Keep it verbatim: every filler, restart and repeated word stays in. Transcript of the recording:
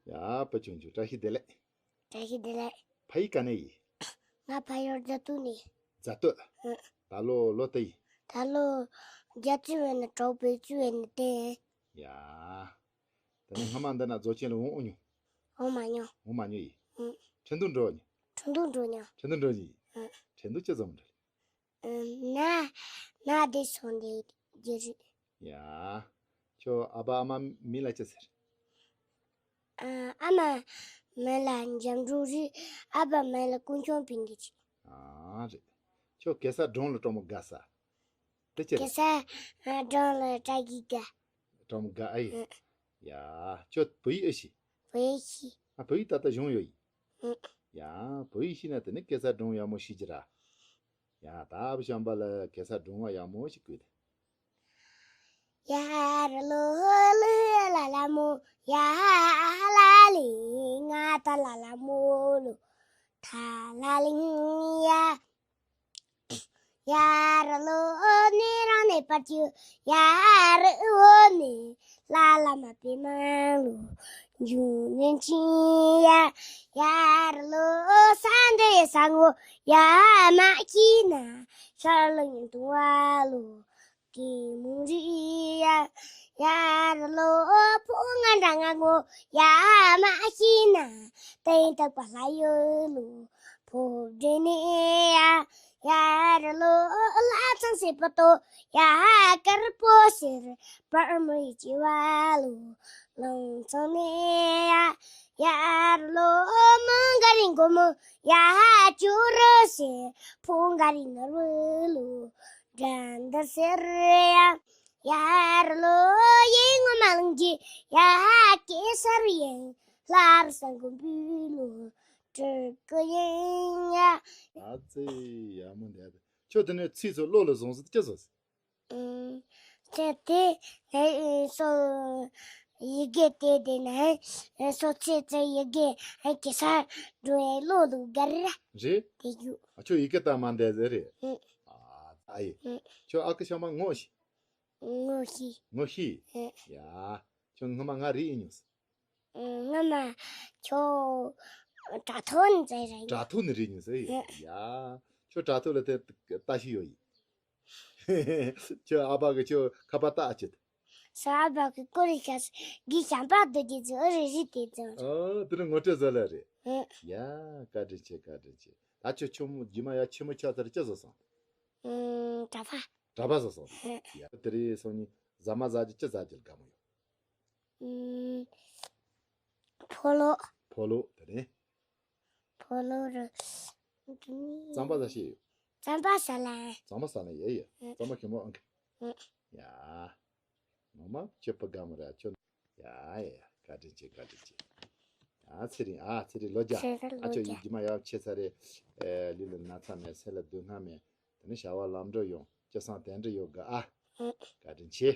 ཡ་བུ་ཆུང་ཆུང་བཀྲ་ཤིས་བདེ་ལེགས། བཀྲ་ཤིས་བདེ་ལེགས། ཕ་ཡུལ་ག་ནས་ཡིན། ང་ཕ་ཡུལ་རྫ་སྟོད་ནས། རྫ་སྟོད། ཨ། ད་ལོ་ལོ་དུ་ཡིན། ད་ལོ་བརྒྱད་ཅུ་བས་ན་དྲུག་བརྒྱད་ཅུ་བས་ན་བདུན། ཡ། ད་ནི་སྔ་མ་འདི་ན་རྫོགས་ཆེན་ལ་འོང་འོང་མྱོང་། འོང་མ་མྱོང་། འོང་མ་མྱོང་ཡིན། ཨ། ཁྲིན་ཏུའུ་འགྲོ་མྱོང་། ཁྲིན་ཏུའུ་འགྲོ་མྱོང་། ཁྲིན་ཏུའུ་འགྲོ་མྱོང་ཡིན། ཨ། ཁྲིན་ཏུའུ་ཅི་ཙམ་འགྲོ། ཨ། ན་ན་དེ་སོང་དེ་རྒྱུ་རེད། ཡ། ཁྱོད་ཨ་ཕ་ཨ་མ་མིང་ལ་ཅི་ཟེར། ཨ་ཨ་མ་མིང་ལ་འཇམ་སྒྲོག་རེད། ཨ་ཕ་མིང་ལ་ཀུན་སྐྱོང་ཕིང་གི་རེད། ཨ་རེད། ཁྱོད་གེ་སར་སྒྲུང་ལ་གྲོགས་མོ་དགའ་ས། དེ་ཅི་རེད། གེ་སར་སྒྲུང་ལ་དགའ་གི་དགའ། གྲོགས་མོ་དགའ་ཨེ་ཡིན། ཡ། ཁྱོད་བོད་ཡིག་ཨེ་ཤེས། བོད་ཡིག་ཤེས། ཨ་བོད་ཡིག་ད་ལྟ་སྦྱོང་ཡོད་ཡིན། ཡ། བོད་ཡིག་ཤེས་ན་དེ་ནི་གེ་སར་སྒྲུང་ཡག་མོ་ཤེས་ཀྱི་ར། ཡ། ད་བཤམས་པ་ལ་གེ་སར་སྒྲུང་བ་ཡག་མོ་ཞིག་བཀོད་དེ། ཡར་ལོ་ལི་ལ་ལ་མོ་ཡར་ལ་ལི་ང་ད་ལ་ལ་མོ་ལོ་ཐ་ལ་ལིང་ཡ། ཡར་ལོ་ནི་རང་ནས་པར་ཅུ་ཡར་འོ་ནི་ལ་ལ་མ་པི་མ་ལོ་འཇུ་ནན་ཅི་ཡ། ཡར་ལོ་ས་འདྲེ་ས་ངོ་ཡ་མ་ཁྱི་ན་ཤར་ལ་ཉིན་དུ་བ་ལོ། གི་མུ་རི་ཡ། ཡར་ལོ་ཕོ་ང་འདྲ་ང་ངོ་ཡ་མ་ཤི་ན་ཏན་ཏག་པ་ལ་ཡོད་ལོ་ཕོ་བྲེ་ནི་ཡ། ཡར་ལོ་ལ་ཚང་སེ་པོ་ཏོ་ཡ་ཀར་པོ་སེར་པར་མི་ཅི་བ་ལོ་ལོང་ཚང་ནི་ཡ། ཡར་ལོ་མ་ག་རིང་གོ་མོ་ཡ་ཅུ་རོ་སེ་ཕོ་ག་རིང་ནོར་བུ་ལོ། དགྲ་འདུལ་ཟེར་ཡ། ཡར་ལོ་ཡིན་ངོ་མ་ལང་གི་ཡ་གེ་སར་ཡིན་ལྷར་ས་མགོན་པོའི་ལོ་སྤྲུལ་སྐུ་ཡིན་ཡ། ཨ་ཙི་ཡག་མོ་འདུག་ཁྱོད་དེ་ནས་ཚིག་ཚོ་བློ་ལ་བཟུང་ཟིག་ཅི་བཟོ་ཟིག་ཨུམ། ཁྱོད་དེ་ནས་སོ་ཡི་གེ་དེ་དེ་ནས་སོ་ཚེ་ཚེ་ཡི་གེ་གེ་སར་འགྲོ་ཡ་བློ་ལ་གར་རེད། དེ་ཡུ། ཨ་ཁྱོད་ཡི་གེ་ལྟ་མ་འདས་ཟེར་རེད། ཨུམ། ཨ་ཨ་ཡི། ཨུམ། ཁྱོད་ཨ་ཁུ་ཤ་མ་ངོ་ཤི། ངོ་ཤི། ངོ་ཤི། ཨེ། ཡ། ཁྱོད་སྔ་མ་ང་རིག་ཡིན་མྱོང་། སྔ་མ་ཁྱོད་དྲ་ཐོག་ནས་རེད། དྲ་ཐོག་ནས་རིག་མྱོང་ཟེར་ཡིན། ཨེ། ཡ། ཁྱོད་དྲ་ཐོག་ལ་དེ་ལྟ་ཤི་ཡོད་ཡིན། ཁྱོད་ཨ་ཕ་གི་ཁྱོད་ཁ་པར་ལྟ་ཨ་ཅེ། ས་ཨ་ཕ་གི་ཀོ་རི་ཤ་སི་གི་ཞམ་པ་དུ་གི་ཙི་ཨ་རི་རི་དེ་ཙི། ཨ་དེ་ནི་ངོ་སྤྲོད་ཟ་ལ་རེད། ཨེ། ཡ། བཀའ་དྲིན་ཆེ་བཀའ་དྲིན་ཆེ། ད་ཁྱོད་ཆུང་མོ་རྗེས་མ་ཡ་ཆེན་མོ་ཆགས་ཚར་ཅི་བཟོ་སོང་། ཨུམ། གྲྭ་པ། གྲྭ་པ་བཟོ་སོང་། ཡ། དེ་རིང་སང་ཉིན་ཟ་མ་ཟ་རྒྱུ་ཅི་ཟ་རྒྱུ་ལ་དགའ་མོ་ཡོད། ཨུམ། ཕོ་ལོ། ཕོ་ལོ་དེ་རིང་། ཕོ་ལོ་རུ། རྩམ་པ་ཟ་ཤེས་ཡོད། རྩམ་པ་ཟ་ལ། རྩམ་པ་ཟ་ལ་ཡ་ཡ། ཨུམ། རྩམ་པ་ཞིམ་པོ་ཨང་གི། ཨུམ། ཡ། ངོ་མ་ཁྱོད་ཕ་དགའ་མོ་ར་ཁྱོད། ཡ་ཡ་ཡ། བཀའ་དྲིན་ཆེ་བཀའ་དྲིན་ཆེ། ཡ། ཚེ་རིང་ཨ་ཚེ་རིང་ལོ་བརྒྱ། ཚེ་རིང་ཨ་ལོ་ཁྱོད་ཡུལ་བརྒྱ། རྒྱུ་མ་ཡག་ཆེ་ས་རེད། ཨེ། ལུས་ལ་ན་ཚ་མེད་སེམས་ལ་སྡུག་བསྔལ་མེད། དེ་ནི་བྱ་བ་ལམ་འགྲོ་ཡོང་སྤྱི་བསང་དེ་འདྲ་ཡོད་དགའ་ཨ། ཨུ། བཀའ་དྲིན་ཆེ།